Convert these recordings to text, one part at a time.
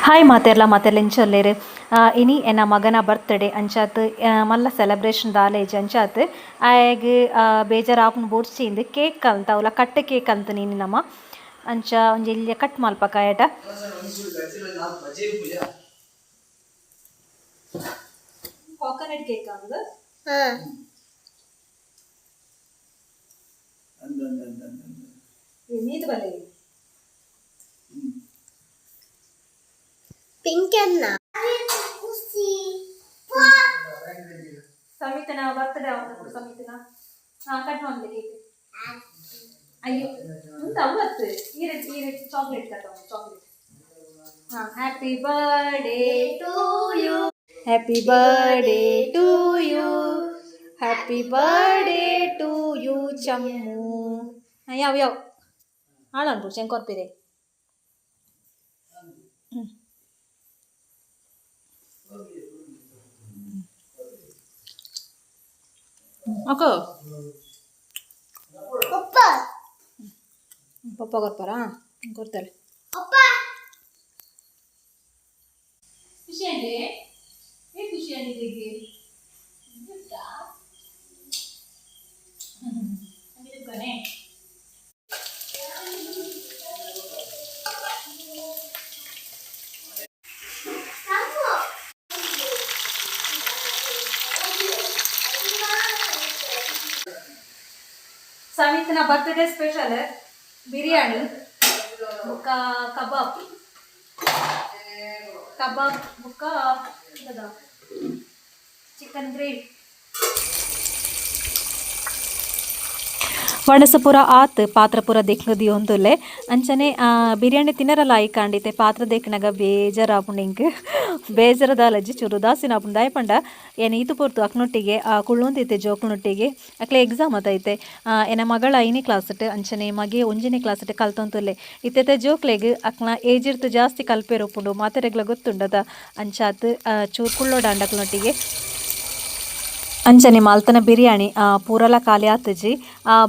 Hi ಮಾತೆರ್ಲ ಮಾತೆರ್ಲ ಇಂಚೊಲ್ಲೆರ್ ಇನಿ ಎನ್ನ ಮಗನ ಬರ್ತ್ಡೇ ಅಂಚಾತ್ ಮಲ್ಲ ಸೆಲೆಬ್ರೇಷನ್ ದಾಲೇಜ್ ಅಂಚಾತ್ ಆಯಗ್ ಬೇಜಾರ್ ಆಪುಂಡು ಬೋಡ್ಚಿಂದು ಕೇಕ್ ಕಲ್ತ ಅವಲ ಕಟ್ ಕೇಕ್ ಅಂತ ನೀನು ನಮ್ಮ ಅಂಚ ಒಂಜಿ ಎಲ್ಯ ಕಟ್ ಮಲ್ಪಕ ಆಯಟ ಕೋಕೋನಟ್ ಕೇಕ್ ಅಂದ್ ಮೀದು ಬಲೆ ಪಿಂಕ್ ಸಮಿತನ ಬರ್ತ್ಡೇ ಆವತ್ತು ಸಮಿತನ ಹಾ ಕಟ್ ಮಾಡ್ಲಿ ಕೇಕ್. ಅಯ್ಯೋ ಉಂಟು ಅವತ್ತು ಈ red chocolate cut chocolate. Ha happy birthday to you, happy birthday to you, happy birthday to you Chammu. ಯಾವ ಯಾವ ಹಾಳು ಅನ್ಬಿಡು ಶಂಕೊರ್ಪಿದೆ. ಅಕ್ಕ ಪಪ್ಪ ಪಪ್ಪ ಕೊರ್ಪಾರಾ ಕೊಡ್ತಾರೆ. ಪಪ್ಪ ಖುಷಿ ಅಂడి, ಏ ಖುಷಿ ಅಂడి. ಸಮಿತನ ಬರ್ತ್ಡೇ ಸ್ಪೆಷಲ್ ಬಿರಿಯಾನಿ ಬುಕ್ಕ ಕಬಾಬ್ ಕಬಾಬ್ ಬುಕ್ಕ ಚಿಕನ್ ಗ್ರೇವಿ. ವಣಸಪುರ ಆತ್ ಪಾತ್ರಪುರ ದೆಕ್ನದಿ ಒಂದುಲ್ಲೆ ಅಂಚನೆ ಬಿರಿಯಾನಿ ತಿನ್ನರಲ್ಲ ಆಯ್ಕಾಂಡಿತೆ ಪಾತ್ರ ದೆಕ್ನಗ ಬೇಜಾರಾಪುಂಡು ಇಂಕ್ ಬೇಜಾರದಾಲಜ್ಜಿ ಚೂರು ಉದಾಸೀನ ಆಪುಂಡು ದಾಯೆ ಪಂಡ ಏನ್ ಈತು ಪೊರ್ತು ಅಕ್ನೊಟ್ಟಿಗೆ ಕುಳ್ಳೊಂದಿತ್ತೆ ಜೋಕ್ನೊಟ್ಟಿಗೆ ಅಕ್ಲೆ ಎಕ್ಸಾಮ್ ಆತೈತೆ. ಎನ್ನ ಮಗಳ 5ನೇ ಕ್ಲಾಸ್ ಅಂಚನೆ ಮಗೆ 1ನೇ ಕ್ಲಾಸ್ ಕಲ್ತೊಂತುಲ್ಲೆ ಇತ್ತೆತೆ ಜೋಕ್ಲೆಗ್ ಅಕ್ನ ಏಜ್ ಇರ್ತು ಜಾಸ್ತಿ ಕಲ್ಪೆರುಪುಂಡು ಮಾತೆರೆಗ್ಲ ಗೊತ್ತುಂಡದ ಅಂಚಾತ್ ಚೂರು ಕುಳ್ಳೋಡಾಂಡ ಅಕ್ಲೊಟ್ಟಿಗೆ. ಅಂಚನೆ ಮಾಲ್ತನ ಬಿರಿಯಾನಿ ಪೂರಲ ಖಾಲಿ ಆತುಜಿ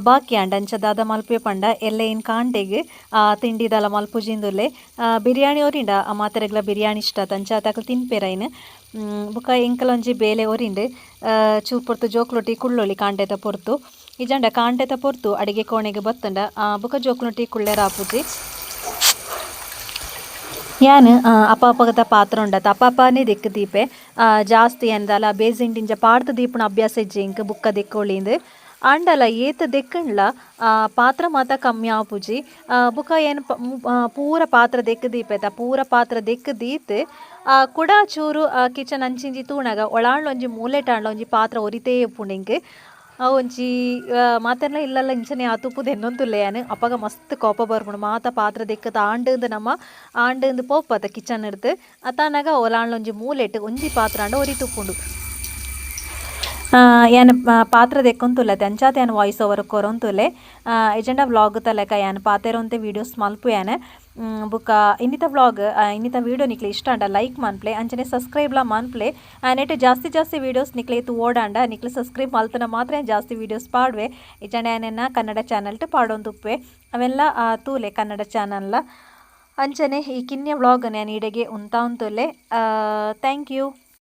ಬಾಕಿ ಆಂಡ ಅಂಚ ದಾದ ಮಲ್ಪೆ ಪಂಡ ಎಲ್ಲೆ ಇನ್ ಕಾಂಡೆಗ್ ತಿಂಡಿದಾಲ ಮಲ್ಪುಜಿಂದುಲ್ಲೆ. ಬಿರಿಯಾನಿ ಒರಿಂಡ ಮಾತೆರೆಗ್ಲ ಬಿರಿಯಾನಿ ಇಷ್ಟ ಆತ ಅಂಚ ಅಕುಲು ತಿನ್ಪೆರೈನ್. ಬೊಕ ಎಂಕಲ ಒಂಜಿ ಬೇಲೆ ಒರಿಂಡ್ ಚೂರು ಪೊರ್ತು ಜೋಕ್ಲೊಟ್ಟಿ ಕುಳ್ಳೊಲಿ ಕಾಂಡೆತ ಪೊರ್ತು ಇಜಾಂಡ ಕಾಂಡೆತ ಪೊರ್ತು ಅಡಿಗೆ ಕೋಣೆಗೆ ಬತ್ತಂಡ ಬೊಕ ಜೋಕ್ಲೊಟ್ಟಿ ಕುಳ್ಳೆರ ಆಪುಜಿ. ಯಾನ್ ಅಪ್ಪ ಅಪ್ಪಗದ ಪಾತ್ರ ಉಂಡತ ಅಪ್ಪ ಅಪ್ಪನೇ ದಿಕ್ಕು ದೀಪೆ ಜಾಸ್ತಿ ಅಂದಲ ಬೇಸಿಂಟಿಂಚ ಪಾಡ್ದು ದೀಪುನ ಅಭ್ಯಾಸ ಇಜ್ಜಿ ಇಂಕ್ ಬುಕ್ಕ ದಿಕ್ಕೋಳಿಂದು ಆಂಡಲ ಏತ್ ದೆಕ್ಕಂಡ್ಲ ಪಾತ್ರ ಮಾತ ಕಮ್ಮಿ ಆಪುಜಿ. ಬುಕ್ಕ ಏನು ಪೂರ ಪಾತ್ರ ದೆಕ್ಕು ದೀಪೆತ ಪೂರ ಪಾತ್ರ ದೆಕ್ಕು ದೀತ್ ಕುಡ ಚೂರು ಕಿಚನ್ ಅಂಚಿಂಚಿ ತೂಣಗ ಒಳಾಂಡ್ಲ ಒಂಜಿ ಮೂಲೆಟಾಂಡ್ಲ ಒಂಜಿ ಪಾತ್ರ ಒರಿತೇ ಉಪ್ಪುಂಡು ಇಂಕ್. ಒಂಜಿ ಮಾತೆರ್ಲ ಇಲ್ಲಲ್ಲ ಇಂಚನೆ ಆತುಪ್ಪುದು ಎನ್ನೊಂದುಲ್ಲೆ ಯಾನ್ ಅಪಗ ಮಸ್ತ್ ಕೋಪ ಬರ್ಪುಂಡು ಮಾತ ಪಾತ್ರ ದೆಕ್ಕದ ಆಂಡುಂದು ನಮ್ಮ ಆಂಡುಂದು ಪೋಪತ ಕಿಚನ್ ಇರ್ತು ಅತಾನಗ ಒಲಾಂಡ್ಲ ಒಂಜಿ ಮೂಲೆಟ್ ಒಂಜಿ ಪಾತ್ರ ಆಂಡ ಒರಿತುಪ್ಪುಂಡು. ಯಾನ್ ಪಾತ್ರ ದೆಕ್ಕೊಂತುಲ್ಲೆ ಅಂಚಾತ ಯಾನ್ ವಾಯ್ಸ್ ಓವರ್ ಕೊರೊಂತುಲ್ಲೆ ಎಜೆಂಡ ವ್ಲಾಗ್ ತಲೆಕ ಯಾನ್ ಪಾತೆರೊಂತೆ ವೀಡಿಯೋಸ್ ಮಲ್ಪು ಯಾನ್. ಬುಕ್ಕ ಇನ್ನಿತ ವ್ಲಾಗ್ ಇನ್ನಿತ ವೀಡಿಯೋ ನಿಕ್ಲೆ ಇಷ್ಟ ಅಂಡ ಲೈಕ್ ಮನ್ಪ್ಲೆ ಅಂಚನೆ ಸಬ್ಸ್ಕ್ರೈಬ್ಲ ಮನ್ಪ್ಲೆ ನೆಟ್ ಜಾಸ್ತಿ ಜಾಸ್ತಿ ವೀಡಿಯೋಸ್ ನಿಕ್ಲೆ ಇತ್ತು ಓಡಾಂಡ ನಿಕ್ಲೆ ಸಬ್ಸ್ಕ್ರೈಬ್ ಮಲ್ತನ ಮಾತ್ರ ಜಾಸ್ತಿ ವೀಡಿಯೋಸ್ ಪಾಡುವೆ. ಇಜಂಡ ಯಾನೆನ್ನ ಕನ್ನಡ ಚಾನಲ್ ಟು ಪಾಡೊಂದುಪ್ಪೆ ಅವೆಲ್ಲ ತೂಲೆ ಕನ್ನಡ ಚಾನಲ್ಲ. ಅಂಚನೆ ಈ ಕಿನ್ಯ ವ್ಲಾಗ್ ನಾನು ಈಡೆಗೆ ಉಂತಾ ಉಂತುಲ್ಲೆ. Thank you.